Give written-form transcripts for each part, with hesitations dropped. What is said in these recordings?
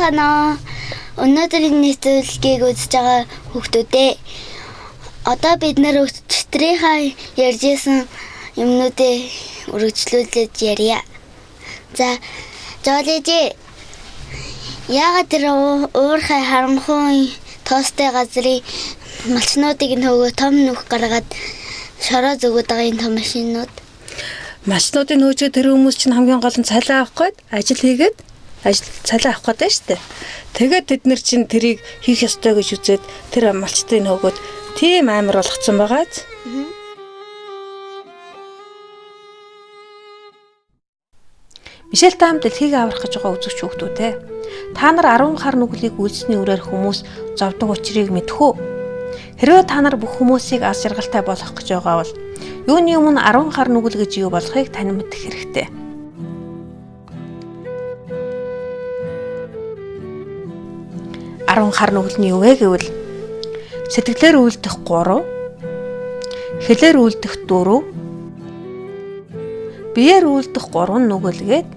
Сайн байцгаана уу? Өнөөдрийн нэвтрүүлгийг үзэж байгаа хүүхдүүдээ. Одоо бид нэр өчигдрийнхаа ярьж исэн юмнуудыг үргэлжлүүлж ярья. За, Жолижи. Яагаад тэр уурхай харанхуй тоостой газрын малчнуудыг нь хөөгөө том нүх гаргаад шороо зөгөөд байгаа энэ том машинууд? Малчнуудын нөөцөө тэр хүмүүс чинь хамгийн гол нь цалин авах гээд ажил хийгээд ажил цалин авах гээд байна шүү дээ. Тэгээд тэд нар чинь тэрийг хийх ёстой гэж үзээд тэр малчдын хөөгөөд тийм амар болгоцсон байгааз. Мишель Там дэлхийг аврах гэж байгаа үзэгч хүүхдүүд ээ. Та нар 10 хар нүглийг үйлсний үрээр хүмүүс зовдөг учрыг мэдэх үү? Хэрвээ та нар бүх хүмүүсийг аз жаргалтай болгох гэж байгаа бол юуны өмнө 10 хар нүгэл гэж юу болохыг тань мэдэх хэрэгтэй. 10 хар нүгэл нь юу вэ гэвэл сэтгэлээр үйлдэх 3, хэлээр үйлдэх 4, биеэр үйлдэх 3 нүгэлгээд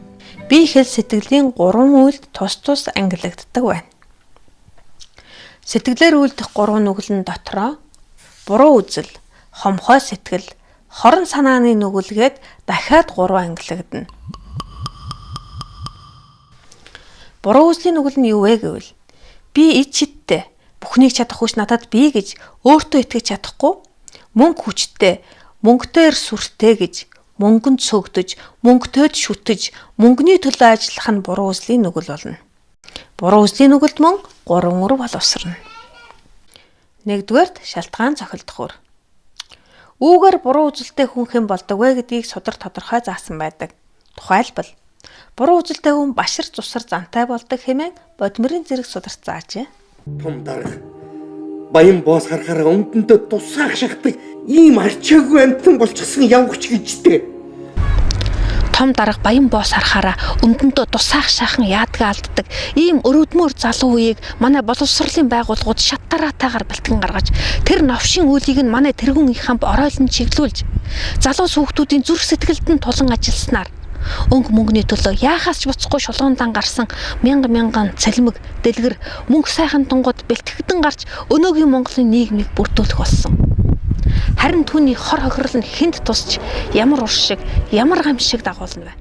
бие хэл сэтгэлийн 3 үйлд тус тус ангилагддаг байна. Сэтгэлээр үйлдэх 3 нүгэл нь дотроо буруу үзэл, хомхой сэтгэл, хорон санааны нүгэлгээд дахиад 3 ангилагдана. Буруу үзлийн нүгэл нь юу вэ гэвэл би ид чидтэй, бүхнийг чадах хүч надад бий гэж өөртөө итгэж чадахгүй, мөнгө хүчтэй, мөнгөөр сүртэй гэж мөнгөнд цөгдөж, мөнгөтэд шүтэж, мөнгөний төлөө ажиллах нь буруу үзлийн нүгэл болно. Буруу үзлийн нүгэлд мөн 3 үр боловсрно. Нэгдүгээрт шалтгаан зохилдох үр. Үүгээр буруу үзэлтэй хүн хэн болдог вэ гэдгийг судар тодорхой заасан байдаг. Тухайлбал буруу үзэлтэй хүн башир цусар зантай болдог хэмээн бодмөрийн зэрэг сударт заажээ. Том дарга баян боос харахаараа өмдөндөө тусаах шахдаг ийм арчаагүй амтан болчихсон явгч гэжтэй. Том дарга баян боос харахаараа өмдөндөө тусаах шахан яадгаа алддаг ийм өрөвдмөр залуу үеийг манай боловсролын байгууллагууд шат дараатайгаар бэлтгэн гаргаж тэр новшин үйлийг нь манай тэргүүн их хамт оройлон чиглүүлж залуус хүүхдүүдийн зүрх сэтгэлд нь тулан ажилласнаар өнгө мөнгөний төлөө яахаас ч буцахгүй шулуундан гарсан мянга мянган цалмиг дэлгэр мөнх сайхан тунгууд бэлтгэгдэн гарч өнөөгийн Монголын нийгмийг бүрдүүлэх болсон. Харин түүний хор хохирол нь хүнд тусч ямар ур шиг ямар гам шиг дагуулна вэ?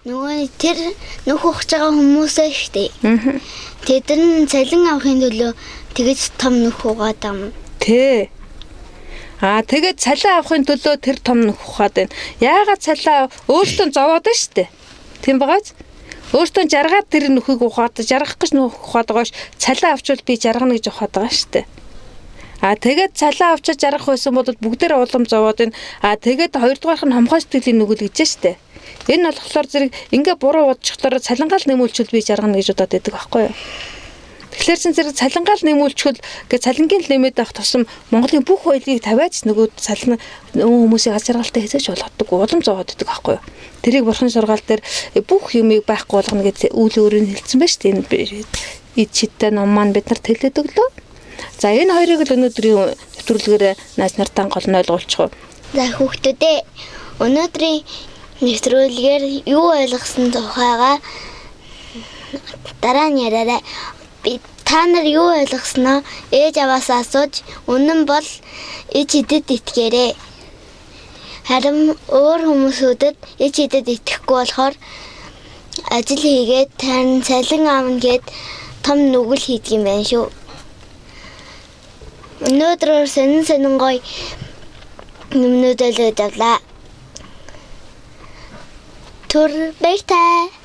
Нөгөө тэр нүх ухаж байгаа хүмүүсээ штэ. Тэд нар цалин авахын төлөө тэгэж том нүх угаад юм. Тэ. Аа тэгээд цалин авахын төлөө тэр том нүх ухаад байна. Яагаад цалин өөртөө зовоод байна штэ. Тийм байгааз? Өөртөө жаргаад тэр нүхийг ухаад жаргах гэж нүх ухаад байгаа ш. Цалин авчвал би жаргана гэж ухаад байгаа штэ. Аа тэгээд цалин авчиж жаргах байсан бол бүгдээр улам зовоод байна. Аа тэгээд хоёрдугаарх нь хомхой сэтгэлийн нүгэл гэж штэ. Энэ болохоор зэрэг ингээ буруу бодчихлоор цалингаал нэмүүлчихвэл би жаргана гэж бодоод байдаг байхгүй юу? Тэгэхээр чин зэрэг цалингаал нэмүүлчихвэл гэ цалингийн л нэмээд авах тусам Монголын бүх баялагийг тавиад нөгөө цалин хүмүүсийг аз жаргалтай хийсэж болгодог улам зовоод байдаг байхгүй юу? Тэрийг бурхан сургаал дээр бүх юмыг байхгүй болгоно гэж үйл өөрийг нь хэлсэн байж тээ. Энэ ид чидтэй ном маань бид нарт хэлээд өглөө. За энэ хоёрыг л өнөөдрийн нэвтрүүлгээр нааз нартаа гол нь ойлгуулчих уу. За хүүхдүүдээ өнөөдрийн нэвтрүүлгээр юу ойлгосон тухайгаа дараа нь яриарай. Би та нар юу ойлгосноо ээж аваасаа асууж үнэн бол ич хидэд итгээрэй. Харин өөр хүмүүсүүдэд ич хидэд итгэхгүй болохоор ажил хийгээд тань цалин авна гэд том нүгэл хийдэг юм байна шүү. Өнөөдрөөр сонин сонин гоё юмнууд ойлгож авлаа. Түр баяртай.